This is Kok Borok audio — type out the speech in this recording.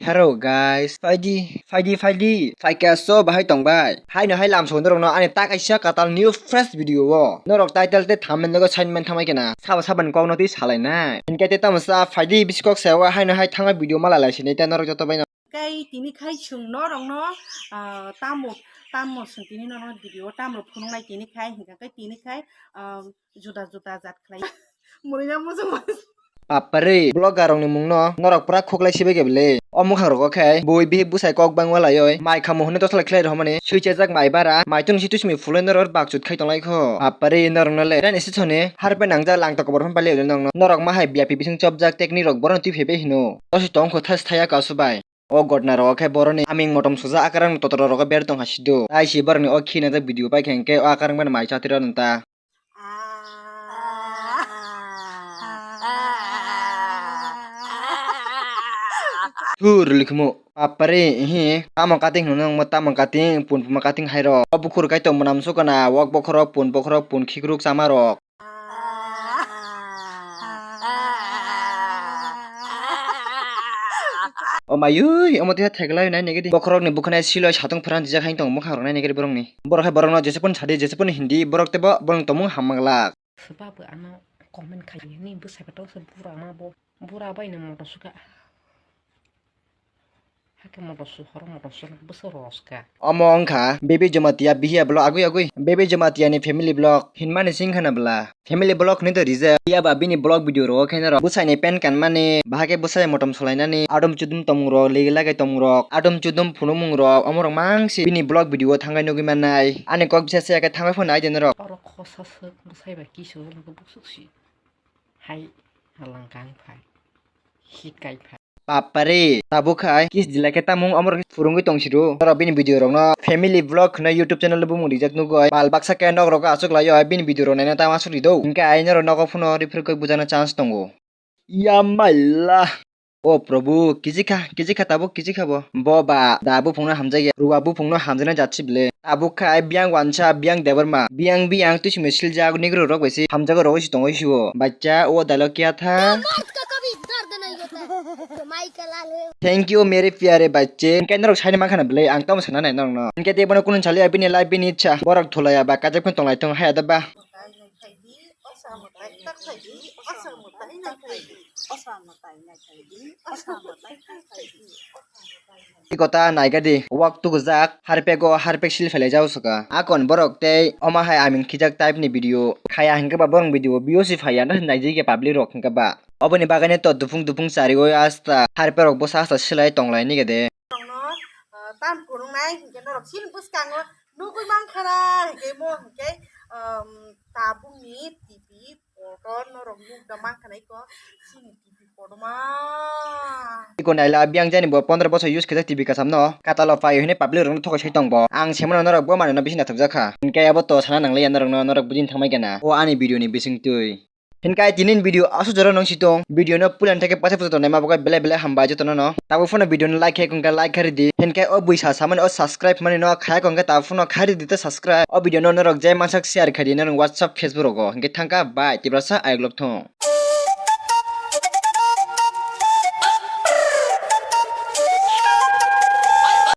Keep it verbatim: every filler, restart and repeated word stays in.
Hello guys, phaidi, phaidi, phaidi, phaikha so bahai tongbai. Haino hai lamsong norokno ani ta kaisa katal new fresh video o. Norok title tei thumbnail nogo sign man thamai kena. Sabo sabani kokno twi salainai. Hinkhe tei tamo sa phaidi bisi kok sayago haino hai thangma video malai lai sinai tei norok joto baino. Kai tini khai chwng norokno, ah, tamo, tamo chwng tini norokno video tamo phunuknai tini khai hinkha khe tini khai, ah, juda juda jat khlai. Murina muchung. Papare, vlogger rokni mungno norok pura khuklai sibai khe bwle. O mwkhang rogo khe bui bihik bwsai kok bangma laioi mai khamu hwnwi tosalai khlai rw mani. Swichajak mai bara, mai tungsi tusimi phulai norok bakchut khai tonglai kho. Papare, norokno le ren isi soni harpe nangjak langtok borok phano pailai norokno. Norok ma hai biapi bising chopjak tekni rok borokno twi phaibai hino. Tosi tong kho thas thaya kasu bai. O gotna rogo khe boroni aming motom suja akarang totoro rogo ber tong hasido. Tai si borokni o khina jak video pai khe hinkhe o akarang bai mai chatri rw ta. Thur likhumu papare, ihi tamo kating hwnwi nangmo tamo kating pun puma kating hai rok. O bukhur kaitor mwnam sukana wak bokhorok pun bokhorok pun khikruk chama rok. O mayui, omo tei theklai nai nigidi. Bokhorokni bwkhanai siloi satung phrang jijak hai tong mwkhang rok nai nigidi borokni. Borok hai borokno jesepun sadi, jesepun hindi, borok tebo borokni tongmung hamma glak. Swba bo ano comment khaiyani bwsai khe tongsa bura ma bo. Bura bai no moto suka. Hake moto su horo moto su bwsa roska. Omo wngkha Baby Jamatia bihiya vlog agui agui. Baby Jamatia ni family vlog hinmani sing khana bwla. Family vlog hinwi to rijak. Phiya ba bini vlog video rogo khe norok bwsai ni pant kanmani, bahai khe bwsai motom solainani, adum chudum tongmung rok, ligi lagai tongmung rok, adum chudum phunukmung rok, omo rok mangsi bini vlog video o thangwi nugui mannai. Ani kok bisa se khe thangwi phano nai de norok. Oro khosa swk bwsai bai kisu nugui bwswk si. Hai halang kang phai. Hikai phai. Papare, tabuk hai kiss dilai khe tamung omo rok phurungwi tong sidu. Norok bini video rokno family vlog hwnwi YouTube channel o bumung rijak nugwi pal baksa khe nok rok achuk laio, bini video rok naina tamo asuk rido. Hinkhe ai norok nogo phano refer khe bujana chance tongo. Ya maila. O Prabhu, kijikha, kijikha tabuk kijikha bo. Bo ba, da buphungno hamjakya, ruwa buphungno hamjaknai jat si bwle. Tabuk khai biyang wansa, biyang Debbarma, biyang biyang twi simi siljak negro rok bai se hamjago rogwi se tongwi sio. Bachcha, o dialogue kya tha? Thank you mere pyare bachche. Hinkhe norok saini mankha na bwle, ang tamo sana nai norokno. Hinkhe tei bono kunu sali bini life bini ichha. Borok thulaiya ba kajak phano tonglai thung haya da ba. Iko ta naikha di, wak tugujak, harpego harpek sil phelai jao swka. Akon borok tei omo hai aming khijak type ni video khaya hinkhe ba borok video views si phaiya, naijikya public rok hinkhe ba. Oboni bagwi to dupung dupung chariwi asta harperok bwsa asta silai tonglai nigede. Norokno, ah, tam kwrwngnai hinkhe norok chini bwskango nugwi mankha na hinkhe mo hinkhe, um, tabukni T V photo norok nukda mankha na iko chini T V kotorma. Iko naila biyang jani bo pondro bosor use khaijak T V kwcham no katalo pai hwnwi public rokno thokoi sai tong bo. Ang se mano norok bo manwi no bisi nathokjak kha. Hinkhe abo to sana nangliya norokno, norok bujini thangmai gana o ani video ni bisingtwi. Hinkhe tini ni video asuk jora nung si tong. Video no puila theke paisa pusa tongnai ma bagwi belai belai hambai jotono no. Tabuk phano video no like khai kongkha like khai ridi. Hinkhe o buisa samani o subscribe mani no khai kongkha tabuk phano khai ridi ta subscribe. O video no norok jai mansak share khai di norok WhatsApp Facebook rogo. Hinkhe thangkha bye tiprasa ayok lok thung.